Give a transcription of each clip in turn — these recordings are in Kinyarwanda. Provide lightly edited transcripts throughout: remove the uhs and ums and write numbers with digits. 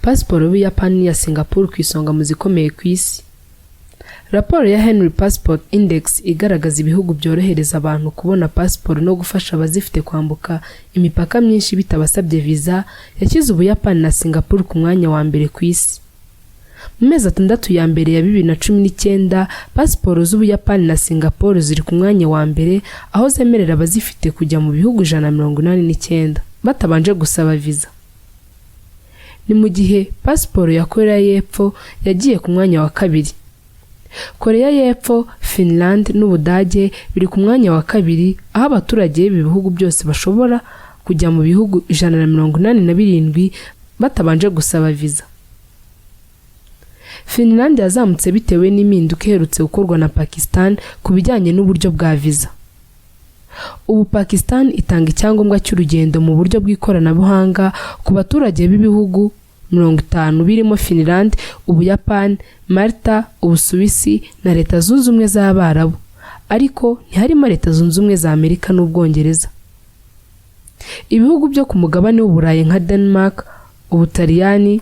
Pasiporo y'Ubuyapani n'iya Singapore ku isonga mu zikomeye ku isi. Raporo ya Henry Passport Index igaragaza ibihugu byorohereza abantu kubona pasiporo no gufasha abazifite kwambuka imipaka myinshi bitabasabye viza, yashyize Ubuyapani na Singapore ku mwanya wa mbere ku isi. Mu mezi 6 ya mbere ya 2019, pasiporo z'Ubuyapani na Singapore ziri ku mwanya wa mbere, aho zemerera abazifite kujya mu bihugu 189 batabanje gusaba viza. Ni mu gihe pasiporo ya Korea y'Epfo yagiye ku mwanya wa kabiri. Korea y'Epfo, Finland n'Ubudage biri ku mwanya wa kabiri, aho abaturage b'ibi bihugu byose bashobora kujya mu bihugu 187 batabanje gusaba viza. Finland yazamutse bitewe n'impinduka iherutse gukorwa na Pakistan ku bijyanye n'uburyo bwa viza. Ubu Pakistan itanga icyangombwa cy'urugendo mu buryo bw'ikoranabuhanga ku baturage b'ibihugu 50 birimo Finland, Ubuyapani, Malta, Ubusuwisi na Leta Zunze Ubumwe z'Abarabu, ariko ntiharimo Leta Zunze Ubumwe za Amerika n'Ubwongereza. Ibihugu byo ku mugabane w'Uburayi nka Denmark, Ubutaliyani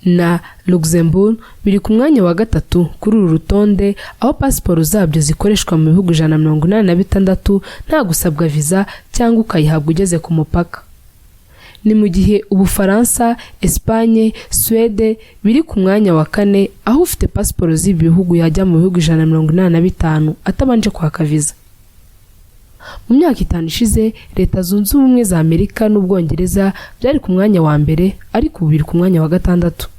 na Luxembourg biri ku mwanya wa gatatu kuri uru rutonde, aho pasiporo zabyo zikoreshwa mu bihugu 186 nta gusabwa viza cyangwa ukayihabwa ugeze ku mupaka. Ni mu gihe Ubufaransa, Espagne, Suède biri ku mwanya wa kane, aho ufite pasiporo z'ibi bihugu yajya mu bihugu 185 atabanje kwaka viza. Mu myaka 5 ishize, Leta Zunze Ubumwe za Amerika n'Ubwongereza byari ku mwanya wa mbere, ariko ubu biri ku mwanya wa gatandatu.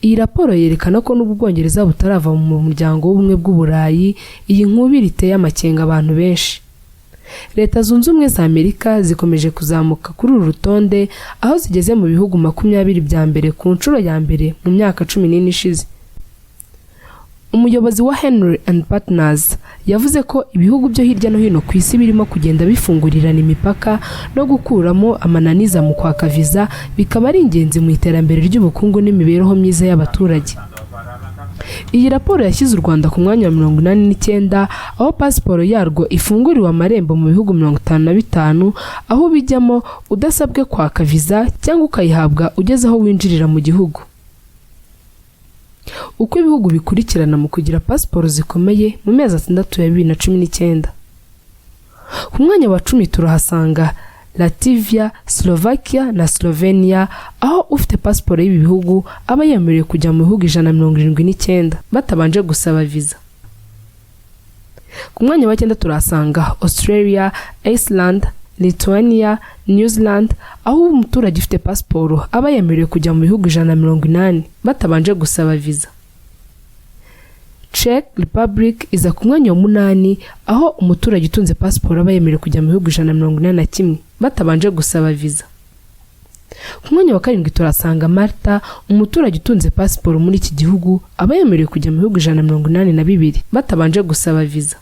Iyi raporo yerekana ko n'ubwo Ubwongereza butarava mu muryango w'Ubumwe bw'Uburayi, iyi nkubiri iteye amakenga abantu benshi. Leta Zunze Ubumwe za Amerika zikomeje kuzamuka kuri uru rutonde, aho zigeze mu bihugu 20 bya mbere ku nshuro ya mbere mu myaka 14 ishize. Umuyobozi wa Henry and Partners yavuze ko ibihugu byo hirya no hino ku isi birimo kugenda bifungurirana imipaka no gukuramo amananiza mu kwaka viza, bikaba ari ingenzi mu iterambere ry'ubukungu n'imibereho myiza y'abaturage. Iyi raporo yashyize u Rwanda ku mwanya wa 89, aho pasiporo yarwo ifunguriwe amarembo mu bihugu 55, aho ubijyamo udasabwe kwaka viza cyangwa ukayihabwa ugeze aho winjirira mu gihugu. Uko ibihugu bikurikirana mu kugira pasiporo zikomeye mu mezi 6 ya 2019: ku mwanya wa 10 turahasanga Latvia, Slovakia na Slovenia, aho ufite pasiporo y'ibi bihugu aba yemerewe kujya mu bihugu 179 batabanje gusaba viza. Ku mwanya wa 9 turahasanga Australia, Iceland, Lithuania, New Zealand, aho umuturage ufite pasiporo aba yemerewe kujya mu bihugu 180 batabanje gusaba viza. Czech Republic iza ku mwanya wa 8, aho umuturage utunze pasiporo aba yemerewe kujya mu bihugu 181 batabanje gusaba viza. Ku mwanya wa 7 turasanga Malta. Umuturage utunze pasiporo muri iki gihugu aba yemerewe kujya mu bihugu 182 batabanje gusaba viza.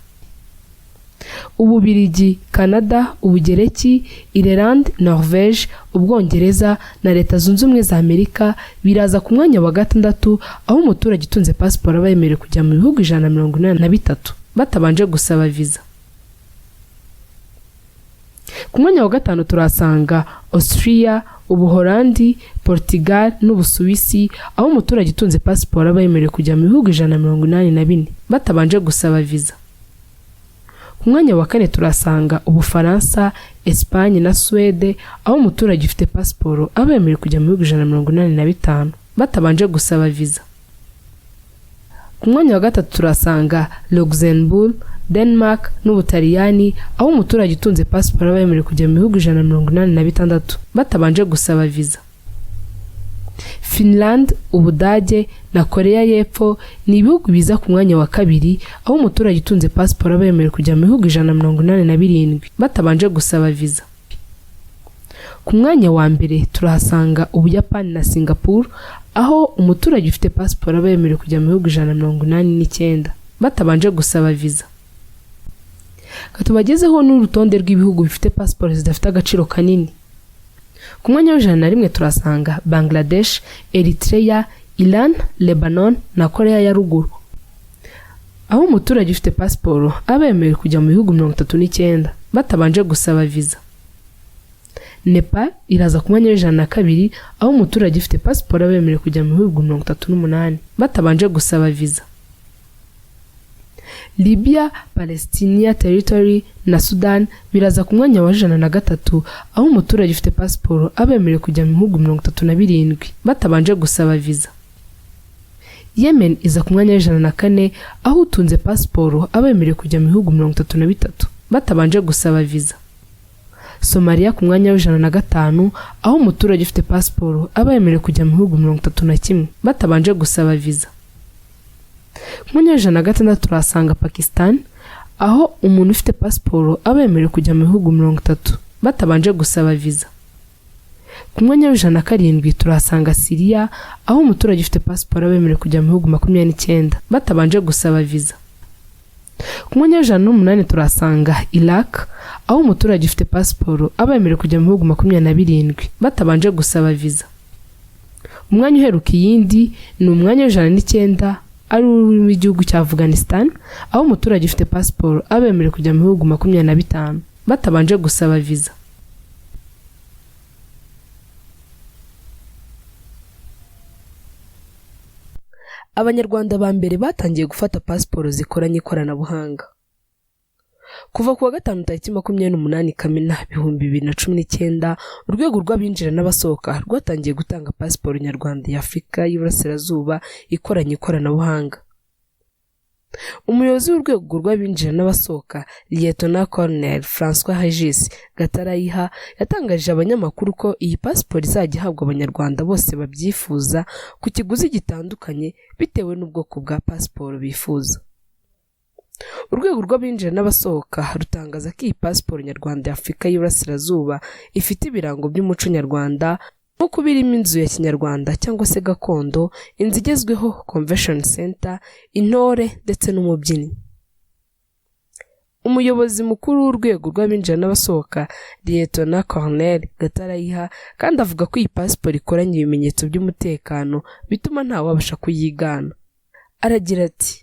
Ububirigi, Canada, Ubugereki, Ireland, Norvège, Ubwongereza na Leta Zunze Ubumwe za Amerika biraza ku mwanya wa 6, aho umuturage utunze pasiporo aba yemerewe kujya mu bihugu 183 batabanje gusaba viza. Ku mwanya wa 5 turahasanga Austria, Ubuholandi, Portugal n'Ubusuwisi, aho umuturage utunze pasiporo aba yemerewe kujya mu bihugu 184 batabanje gusaba viza. Ku mwanya wa 4 turasanga Ubufaransa, Espagne na Suède, aho umuturage ufite pasiporo aba yemerewe kujya mu bihugu 185 batabanje gusaba viza. Ku mwanya wa 3 turasanga Luxembourg, Denmark n'Ubutaliyani, aho umuturage utunze pasiporo aba yemerewe kujya mu bihugu 186 batabanje gusaba viza. Finland, Ubudage na Korea y'Epfo ni ibihugu biza ku mwanya wa 2, aho umuturage utunze pasiporo aba yemerewe kujya mu bihugu 187 batabanje gusaba viza. Ku mwanya wa mbere turahasanga Ubuyapani na Singapore, aho umuturage ufite pasiporo aba yemerewe kujya mu bihugu 189 batabanje gusaba viza. Tubagezeho n'urutonde rw'ibihugu bifite pasiporo zidafite agaciro kanini. Ku mwanya wa 101 turasanga Bangladesh, Eritrea, Iran, Lebanon na Korea ya Ruguru, aho umuturage ufite pasiporo aba yemerewe kujya mu bihugu 39 batabanje gusaba viza. Nepal iraza ku mwanya wa 102, aho umuturage ufite pasiporo aba yemerewe kujya mu bihugu 38 batabanje gusaba viza. Libya, Palestinian Territory na Sudan biraza ku mwanya wa 103, aho umuturage ufite pasiporo aba yemerewe kujya mu bihugu 37 batabanje gusaba viza. Yemen iza ku mwanya wa 104, aho utunze pasiporo aba yemerewe kujya mu bihugu 33 batabanje gusaba viza. Somalia ku mwanya wa 105, aho umuturage ufite pasiporo aba yemerewe kujya mu bihugu 31 batabanje gusaba viza. Ku mwanya wa 106 turahasanga Pakistan, aho umuntu ufite pasiporo aba yemerewe kujya mu bihugu 30 batabanje gusaba viza. Ku mwanya wa 107 turahasanga Syria, aho umuturage ufite pasiporo aba yemerewe kujya mu bihugu 29 batabanje gusaba viza. Ku mwanya wa 108 turahasanga Iraq, aho umuturage ufite pasiporo aba yemerewe kujya mu bihugu 27 batabanje gusaba viza. Umwanya uheruka iyindi ni umwanya wa 109, ari w'igihugu cya Afghanistan, aho umuturage ufite pasiporo aba yemerewe kujya mu bihugu 25 batabanje gusaba viza. Abanyarwanda ba mbere batangiye gufata pasiporo zikoranye ikoranabuhanga. Kuva ku wa gatanu tariki 28 Kamena 2019, urwego rw'abinjira n'abasohoka rwatangiye gutanga pasiporo nyarwanda ya Afurika y'Iburasirazuba ikoranye ikoranabuhanga. Umuyobozi w'urwego rw'abinjira n'abasohoka, Lieutenant Colonel François Regis Gatarayiha, yatangarije abanyamakuru ko iyi pasiporo izajya ihabwa Abanyarwanda bose babyifuza ku kiguzi gitandukanye bitewe n'ubwoko bwa pasiporo bifuza. Urwego rw'abinjira n'abasohoka rutangaza ko iyi pasiporo nyarwanda ya Afurika y'Iburasirazuba ifite ibirango by'umuco nyarwanda, nko kuba irimo inzu ya kinyarwanda cyangwa se gakondo, inzu igezweho, convention center, intore ndetse n'umubyinnyi. Umuyobozi mukuru w'urwego rw'abinjira n'abasohoka, Lieutenant Colonel Gatarayiha, kandi avuga ko iyi pasiporo ikoranye ibimenyetso by'umutekano bituma ntawabasha kuyigana. Aragira ati: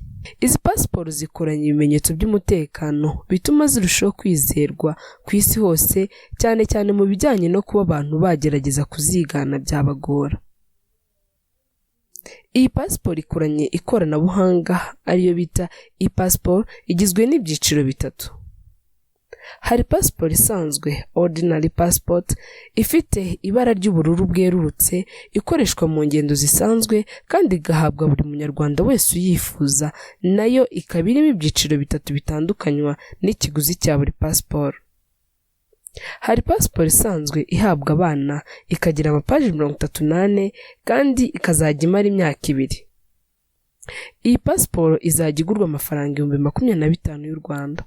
"Izi pasiporo zikoranye ibimenyetso by'umutekano bituma zirushaho kwizerwa ku isi hose, cyane cyane mu bijyanye no kuba abantu bagerageza kuzigana byabagora." Iyi pasiporo ikoranye ikoranabuhanga ariyo bita e-passport igizwe n'ibyiciro bitatu. Hari pasiporo isanzwe, ordinary passport, ifite ibara ry'ubururu bwerurutse, ikoreshwa mu ngendo zisanzwe kandi igahabwa buri munyarwanda wese uyifuza, nayo ikaba irimo ibyiciro bitatu bitandukanywa n'ikiguzi cya buri pasiporo. Hari pasiporo isanzwe ihabwa abana, ikagira amapaji 34 kandi ikazajya imara imyaka 2. Iyi pasiporo izajya igurwa amafaranga 25,000 y'u Rwanda.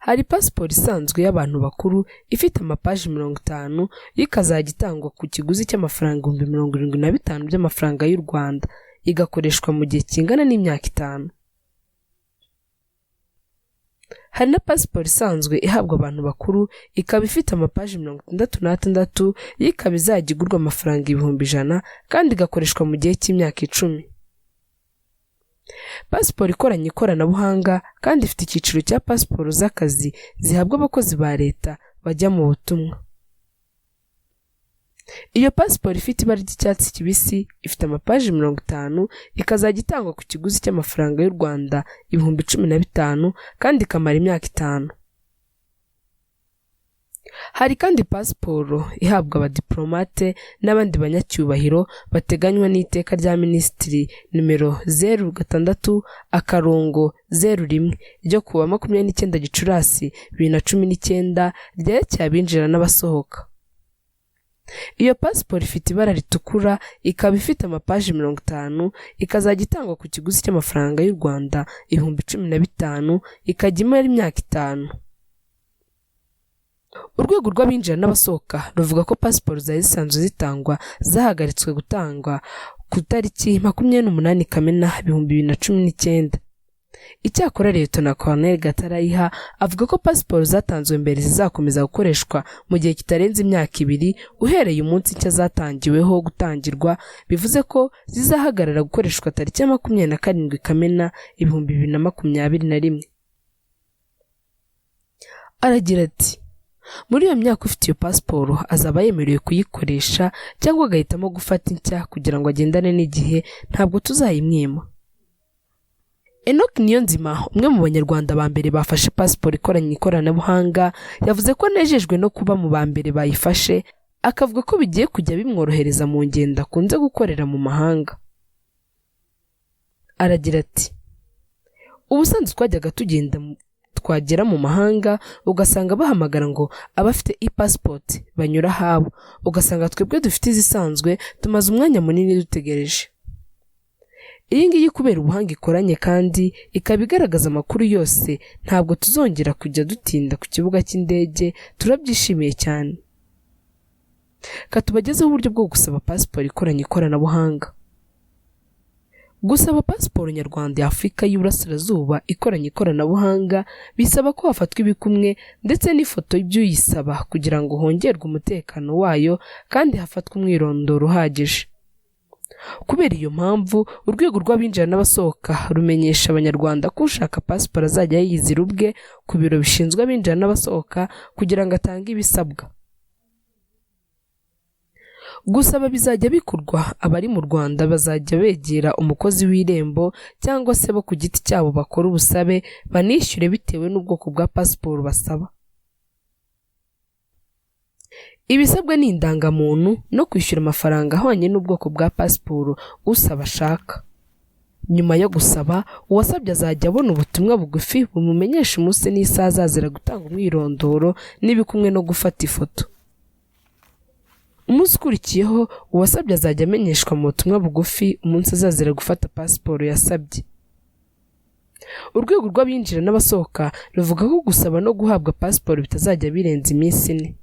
Hari pasiporo isanzwe y'abantu bakuru ifite amapaji 50, yo ikazajya itangwa ku kiguzi cy'amafaranga 75,000 by'amafaranga y'u Rwanda, igakoreshwa mu gihe kingana n'imyaka 5. Hari na pasiporo isanzwe ihabwa abantu bakuru, ikaba ifite amapaji 66, yo ikaba izajya igurwa amafaranga 100,000 kandi igakoreshwa mu gihe cy'imyaka 10. Pasiporo ikoranye ikoranabuhanga kandi ifite icyiciro cya pasiporo z'akazi zihabwa abakozi ba leta bajya mu butumwa. Iyo pasiporo ifite ibara ry'icyatsi kibisi, ifite amapaji 50, ikazajya itangwa ku kiguzi cy'amafaranga y'u Rwanda 15,000 kandi ikamara imyaka 5. Hari kandi pasiporo ihabwa abadiplomate n'abandi banyacyubahiro bateganywa n'iteka rya minisitiri nimero 06-01 ryo kuwa 29 Gicurasi 2019 ryerekeye abinjira n'abasohoka. Iyo pasiporo ifite ibara ritukura, ikaba ifite amapaji 50, ikazajya itangwa ku kiguzi cy'amafaranga y'u Rwanda 15,000, ikajya imara imyaka 5. Urwego rw'abinjira n'abasohoka ruvuga ko pasiporo zari zisanzwe zitangwa zahagaritswe gutangwa ku itariki 28 Kamena 2019. Icyakora Lieutenant Colonel Gatarayiha avuga ko pasiporo zatanzwe mbere zizakomeza gukoreshwa mu gihe kitarenze imyaka 2 uhereye umunsi nshya zatangiweho gutangirwa, bivuze ko zizahagarara gukoreshwa tariki ya 27 Kamena 2021. Aragira ati: Muri iyo myaka ufite iyo pasiporo azaba yemerewe kuyikoresha cyangwa agahitamo gufata inshya kugira ngo agendane n'igihe, ntabwo tuzayimwima. Enoch Niyonzima, umwe mu Banyarwanda ba mbere bafashe pasiporo ikoranye ikoranabuhanga, yavuze ko anejejwe no kuba mu ba mbere bayifashe, akavuga ko bigiye kujya bimworohereza mu ngendo akunze gukorera mu mahanga. Aragira ati: "Ubusanzwe twajyaga tugenda, twagera mu mahanga ugasanga bahamagara ngo abafite e-passport banyura ahabo, ugasanga twebwe dufite izisanzwe tumaze umwanya munini dutegereje. Iyi ngiyi kubera ubuhanga ikoranye kandi ikaba igaragaza amakuru yose, ntabwo tuzongera kujya dutinda ku kibuga cy'indege, turabyishimiye cyane." Katubagezeho uburyo bwo gusaba pasiporo ikoranye ikoranabuhanga. Gusaba pasiporo nyarwanda ya Afurika y'Iburasirazuba ikoranye ikoranabuhanga bisaba ko hafatwa ibikumwe ndetse n'ifoto by'uyisaba kugira ngo hongerwe umutekano wayo kandi hafatwe umwirondoro uhagije. Kubera iyo mpamvu, Urwego rw'Abinjira n'Abasohoka rumenyesha Abanyarwanda ko ushaka pasiporo azajya yiyizira ubwe ku biro bishinzwe abinjira n'abasohoka kugira ngo atange ibisabwa. Gusaba bizajya bikorwa abari mu Rwanda bazajya begera umukozi w'Irembo cyangwa se bo ku giti cyabo bakora ubusabe, banishyure bitewe n'ubwoko bwa pasiporo basaba. Ibisabwa ni indangamuntu no kwishyura amafaranga ahwanye n'ubwoko bwa pasiporo usaba ashaka. Nyuma yo gusaba, uwasabye azajya abona ubutumwa bugufi bumumenyesha umunsi n'isaha azazira gutanga umwirondoro n'ibikumwe no gufata ifoto. Umunsi ukurikiyeho, uwasabye azajya amenyeshwa mu butumwa bugufi umunsi azazira gufata pasiporo yasabye. Urwego rw'Abinjira n'Abasohoka ruvuga ko gusaba no guhabwa pasiporo bitazajya birenza iminsi 4.